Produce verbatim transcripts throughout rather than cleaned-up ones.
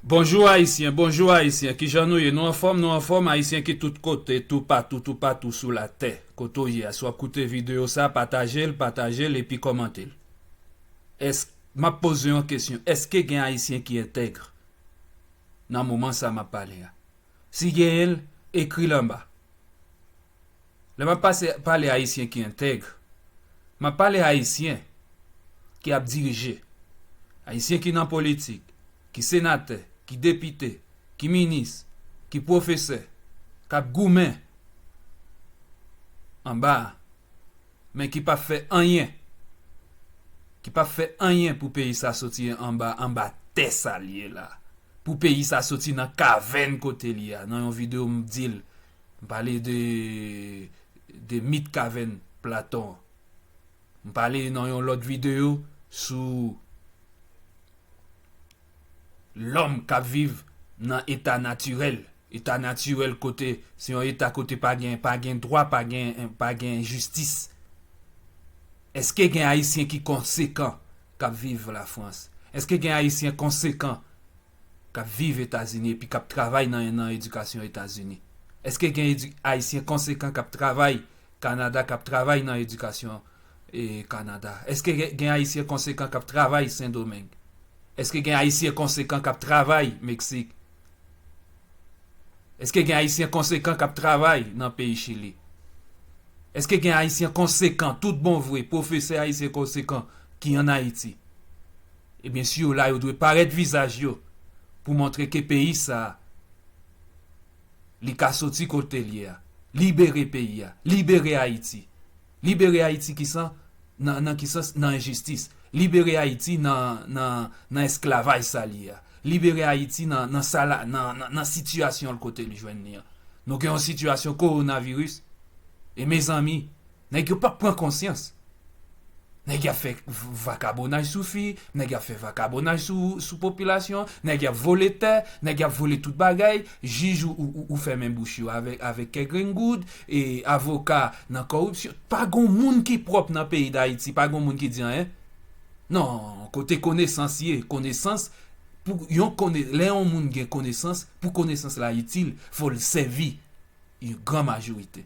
Bonjou Ayisyen, bonjou Ayisyen, kijan nou ye? Nou anfòm, nou anfòm, Ayisyen ki tout kote, toupatou, toupatou sou latè. Kote w ye a, si w ap koute videyo sa, pataje l, pataje l epi kòmante l. Èske, m ap poze yon kesyon, èske gen Ayisyen ki entèg nan moman sa m ap pale a? Si genyen l, ekri l anba. Lè m ap pase, pale Ayisyen ki entèg, m ap pale Ayisyen ki ap dirije, Ayisyen ki nan politik, ki senatè, ki depite, ki minis, ki pwofesè, k ap goumen anba a, men ki p ap fè anyen, ki p ap fè anyen pou peyi sa soti anba, anba tè sa l ye la, pou peyi sa soti nan kavèn kote l ye a. Nan yon videyo m di l, m pale de, de mit kavèn Platon. M pale nan yon lòt videyo sou lòm k ap viv nan eta natirèl. Eta natirèl kote, se yon eta kote pa gen, pa gen dwa, pa gen, pa gen jistis. Èske gen Ayisyen ki konsekan k ap viv Lafrans? Èske gen Ayisyen konsekan k ap viv Etazini epi k ap travay nan, nan edikasyon Etazini? Èske gen edi-, Ayisyen konsekan k ap travay Kanada, k ap travay nan edikasyon, e, Kanada? Èske gen, gen Ayisyen konsekan k ap travay Sendomeng? Èske gen Ayisyen konsekan k ap travay Meksik? Èske gen Ayisyen konsekan k ap travay nan peyi Chili? Èske gen Ayisyen konsekan, tout bon vre, pwofesè Ayisyen konsekan ki ann Ayiti? Ebyen, si yo la, yo dwe parèt vizaj yo pou montre ke peyi sa a, li ka soti kote l ye a. Libere peyi a. Libere Ayiti. Libere Ayiti ki san, nan, nan ki sans? Nan enjistis. Libere Ayiti nan, nan, nan esklavaj sa l ye a. Libere Ayiti nan, nan sa la, nan, nan, nan sitiyasyon l kote l jwenn li an. Nou gen yon sitiyasyon kowonaviris. E mezanmi, nèg yo p ap pran konsyans. Nèg y ap fè v-, vakabonaj sou fi, nèg y ap fè vakabonaj sou, sou popilasyon, nèg y ap vole tè, nèg y ap vole tout bagay, jij ou, ou, ou, ou fèmen bouch yo avèk, avèk kèk grenn goud, e avoka nan kòripsyon. Pa gon moun ki pwòp nan peyi Dayiti, pa gon moun ki di anyen. Non, kote konesans ye, konesans, pou yon kone-, lè yon moun gen konesans, pou konesans la itil, fò l sèvi yon gran majorite.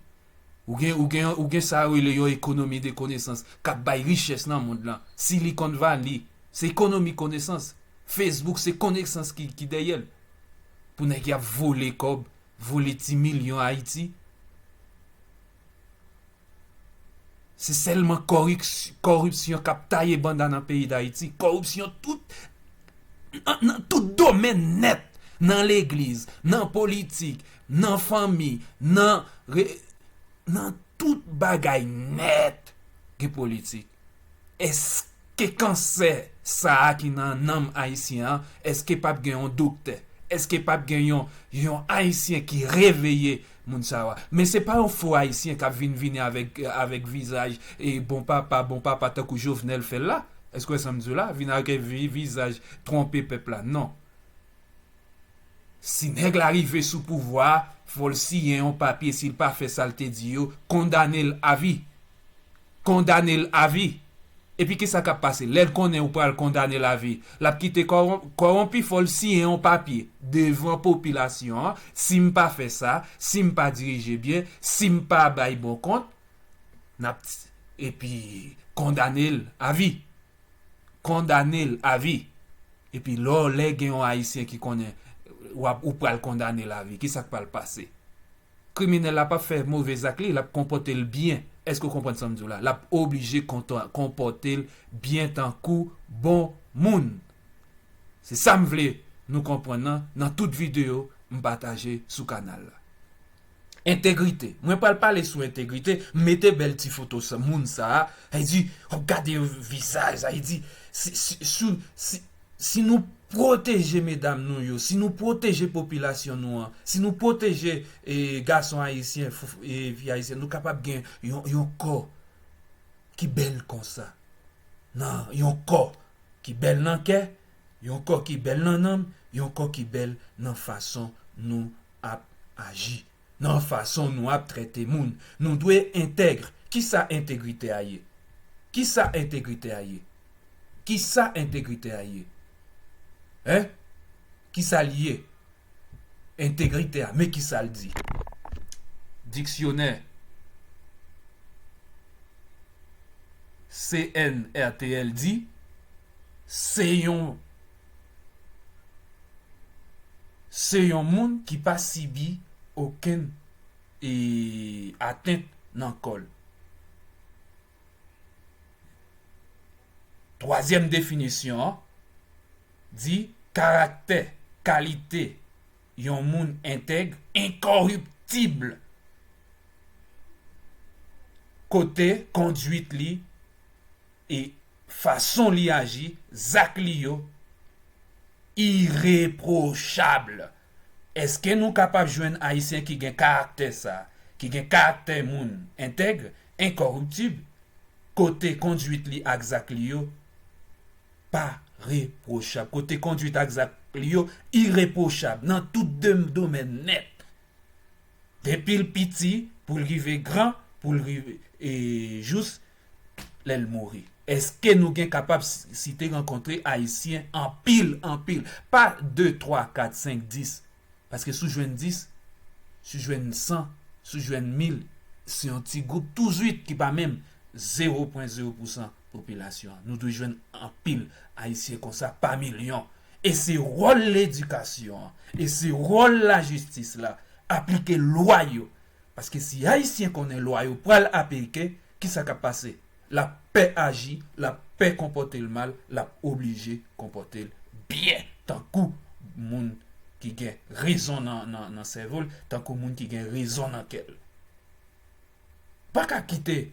Ou gen, ou gen, ou gen sa yo rele yon ekonomi de konesans k ap bay richès nan mond lan. Silicon Valley, se ekonomi konesans. Facebook, se konesans ki, ki dèyè l. Pou nèg y ap vole kòb, vole ti milyon Ayiti. Se sèlman kòriks-, kòripsyon k ap taye banda nan peyi Dayiti. Kòripsyon tout, nan, nan tout domèn nèt. Nan legliz, nan politik, nan fanmi, nan re-, nan tout bagay nèt gen politik. Èske kansè sa a ki nan nanm ayisyen an, èske p ap gen yon doktè? Èske p ap gen yon, yon Ayisyen ki reveye moun sa yo a? Men se pa yon fo Ayisyen k ap vin vini avèk, avèk vizaj, e, bon papa, bon papa, tankou Jovenel fè l la. Èske w wè sa m di w la? Vin avèk vi-, vizaj twonpe pèp la. Non. Si nèg la rive sou pouvwa a, fò l siyen yon papye, si l pa fè sa l te di yo, kondane l avi. Kondane l avi. Epi kisa k ap pase? Lè l konnen ou pral kondane l avi, l ap kite kòwon-, kòwonpi, fò l siyen yon papye devan popilasyon an, si m pa fè sa, si m pa dirije byen, si m pa bay bon kont, n ap t-, epi kondane l avi. Kondane l avi. Epi lò, lè gen yon Ayisyen ki konnen w ap, ou pral kondane l avi, kisa k pral pase? Kriminèl la p ap fè move zak li, l ap konpòte l byen. Èske w konprann sa m di w la? L ap oblije kontan-, konpòte l byen tankou bon moun. Se sa m vle nou konprann nan, nan tout videyo m pataje sou kanal la. Entegrite. Mwen pral pale sou entegrite, m mete bèl ti foto sa, moun sa a, sa vle di, w ap gade vizaj, sa vle di, si, si, si, si, si nou pwoteje medam nou yo, si nou pwoteje popilasyon nou an, si nou pwoteje, e, gason ayisyen, f-, e, fi ayisyen, nou kapab gen yon, yon kò ki bèl konsa. Nan yon kò ki bèl nan kè, yon kò ki bèl nan nanm, yon kò ki bèl nan fason nou ap aji, nan fason nou ap trete moun. Nou dwe entèg. Kisa entegrite a ye? Kisa entegrite a ye? Kisa entegrite a ye? Hein? Kisa l ye? Entegrite a, men kisa l di. Diksyonè C N R T L di, se yon, se yon moun ki pa sibi okenn, e, atent nan kò l. Twazyèm definisyon an di karaktè, kalite yon moun entèg, enkoriptib, kote konduit li e fason li aji, zak li yo, irepwochab. Èske nou kapab jwenn Ayisyen ki gen karaktè sa, ki gen karaktè moun entèg, enkoriptib, kote konduit li ak zak li yo pa repwochab, kote konduit ak zak li yo irepwochab nan tout de domèn nèt? Depi l piti, pou l rive gran, pou l rive, e, jous lè l mouri. Èske nou gen kapab s-, site rankontre Ayisyen anpil, anpil, pa de, twa, kat, senk, dis? Paske si w jwenn dis, si w jwenn san, si w jwenn mil, se yon ti gwoup touzwit ki pa menm zewo pwen zewo pousan popilasyon an. Nou dwe jwenn anpil Ayisyen konsa pa milyon. E se wòl ledikasyon an, e se wòl lajistis la, aplike lwa yo. Paske si Ayisyen konnen lwa yo pral aplike, kisa k ap pase? L ap pè aji, l ap pè konpòte l mal, l ap oblije konpòte l byen, tankou moun ki gen rezon nan, nan, nan sèvo l, tankou moun ki gen rezon nan kè l. Pa ka kite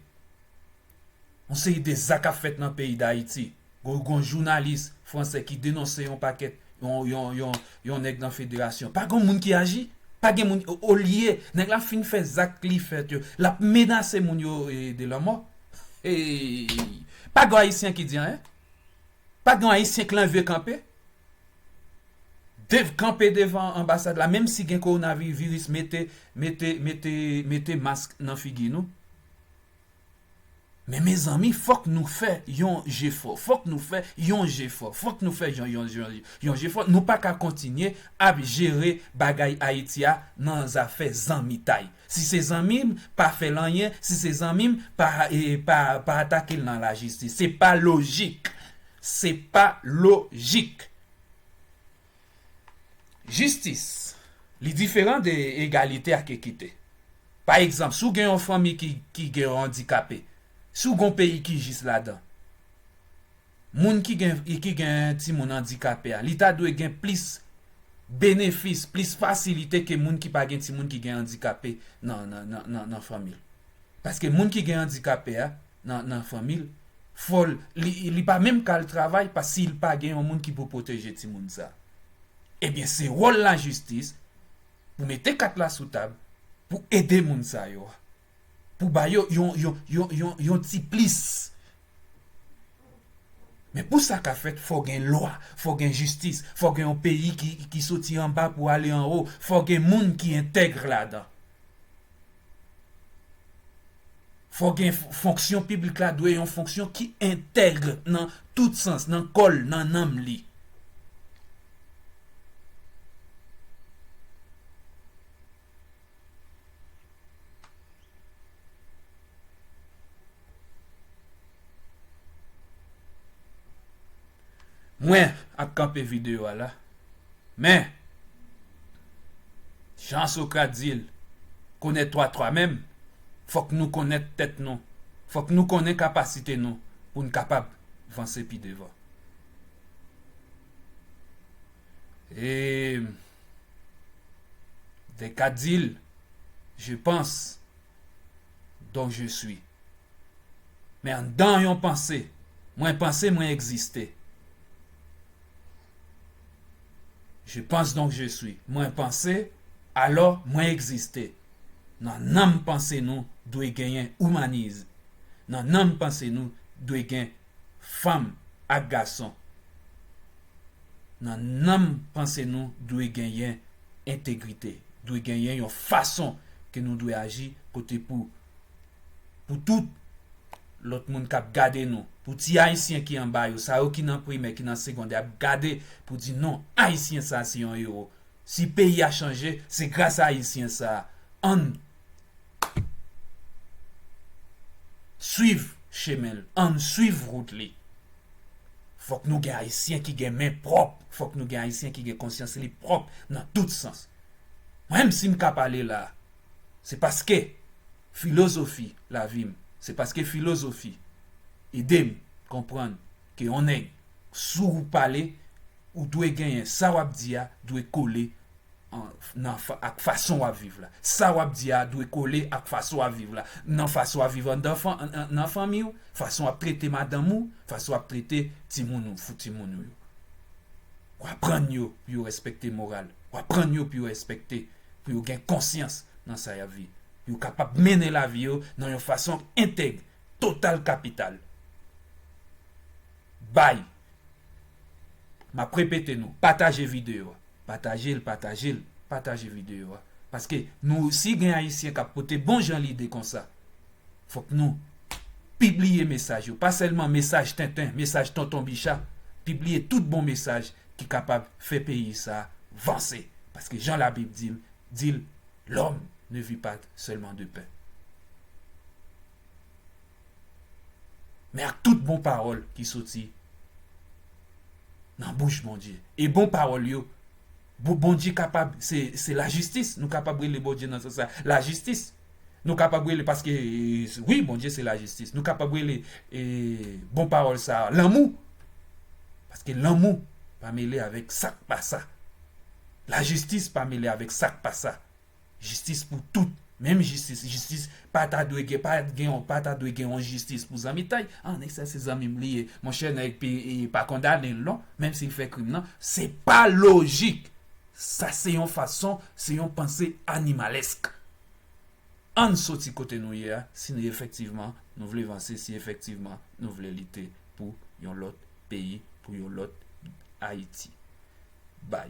yon seri de zak ap fèt nan peyi Dayiti. Gon, gon jounalis fransè ki denonse yon pakèt, yon, yon, yon, yon nèg nan federasyon. Pa gon moun ki aji. Pa gen moun, o-, olye nèg la fin fè zak li fèt yo, l ap menase moun yo, e, de lanmò. E, pa gen Ayisyen ki di anyen. Pa gen Ayisyen k leve kanpe. Dev-, kanpe devan anbasad la, menm si gen kowonaviris, mete, mete, mete, mete mask nan figi nou. Men mezanmi, fòk nou fè yon jefò. Fòk nou fè yon jefò. Fòk nou fè yon, yon, yon, yon jefò. Nou pa ka kontinye ap jere bagay Ayiti a nan zafè zanmitay. Si se zanmi m, pa fè l anyen. Si se zanmi m, pa, e, pa, pa atake l nan lajistis. Se pa lojik. Se pa lojik. Jistis, li diferan de egalite ak ekite. Pa egzanp, si w gen yon fanmi ki, ki gen yon andikape, si w gen yon peyi ki jis ladan, moun ki gen, ki gen timoun andikape a, li ta dwe gen plis benefis, plis fasilite ke moun ki pa gen timoun ki gen andikape nan, nan, nan, nan, nan fanmi l. Paske moun ki gen andikape a, nan, nan fanmi l, fò l, li, li pa menm ka al travay paske l pa gen yon moun ki pou pwoteje timoun sa. Ebyen, se wòl lajistis pou mete kat la sou tab, pou ede moun sa yo a. Pou ba yo yon, yon, yon, yon, yon ti plis. Men pou sa ka fèt, fò gen lwa, fò gen jistis, fò gen yon peyi ki, ki soti anba pou ale anwo, fò gen moun ki entèg ladan. Fò gen f-, fonksyon piblik la dwe yon fonksyon ki entèg nan tout sans, nan kò l, nan nanm li. Mwen ap kanpe videyo a la. Men, jan Sokrat di l, connais-toi toi-même, fòk nou konnèt tèt nou, fòk nou konnen kapasite nou pou n kapab vanse pi devan. E Descartes di l, je pense, donc je suis. Men anndan yon panse, mwen panse, mwen egziste. Je pense donc je suis. Mwen panse, alò mwen egziste. Nan nanm panse nou dwe genyen oumanizm. Nan nanm panse nou dwe gen fanm ak gason. Nan nanm panse nou dwe genyen entegrite. Dwe genyen yon fason ke nou dwe aji kote pou, pou tout lòt moun k ap gade nou, pou ti Ayisyen ki anba yo, sa yo ki nan primè, ki nan segondè, ap gade pou di non, Ayisyen sa se yon ewo. Si peyi a chanje, se gras a Ayisyen sa a. Ann swiv chemen l, ann swiv wout li. Fòk nou gen Ayisyen ki gen men pwòp, fòk nou gen Ayisyen ki gen konsyans li pwòp nan tout sans. Mwen menm si m ka pale la, se paske filozofi lavi m, se paske filozofi ede m konprann ke yon nèg, si w pale, ou dwe genyen sa w ap di a, dwe kole an, nan, ak fason w ap viv la. Sa w ap di a dwe kole ak fason w ap viv la. Nan fason w ap viv anndan nan fanmi w, fason w ap trete madanm ou, fason w ap trete timoun ou, fou timoun ou yo. W aprann yo pou yo respekte moral. W aprann yo pou yo respekte, pou yo gen konsyans nan sa y ap viv. Pou yo kapab mennen lavi yo nan yon fason entèg, total kapital. Bay. M ap repete nou, pataje videyo a. Pataje l, pataje l, pataje videyo a. Paske nou, si gen Ayisyen k ap pote bon jan lide konsa, fòk nou pibliye mesaj yo. Pa sèlman mesaj tenten, mesaj tonton Bicha. Pibliye tout bon mesaj ki kapab fè peyi sa a vanse. Paske jan Labib di l, di l, l'homme ne vit pas seulement de pain. Men ak tout bon pawòl ki soti nan bouch Bondye. E bon pawòl yo, Bondye kapab, se, se lajistis. Nou kapab rele Bondye nan sans sa, lajistis. Nou kapab rele, paske, wi, Bondye se lajistis. Nou kapab rele e, bon pawòl sa a lanmou. Paske lanmou pa mele avèk sa k pa sa. Lajistis pa mele avèk sa k pa sa. Jistis pou tout. Menm jistis, jistis pa ta dwe gen, pa gen, pa ta dwe gen yon jistis pou zanmitay. Ah, nèg sa se zanmi m li ye. Monchè, nèg pi, e, pa kondane l non, menm si l fè krim nan. Se pa lojik. Sa se yon fason, se yon panse animalèsk. Ann soti kote nou ye a, si nou efektivman nou vle vanse, si efektivman nou vle lite pou yon lòt peyi, pou yon lòt Ayiti. Bay.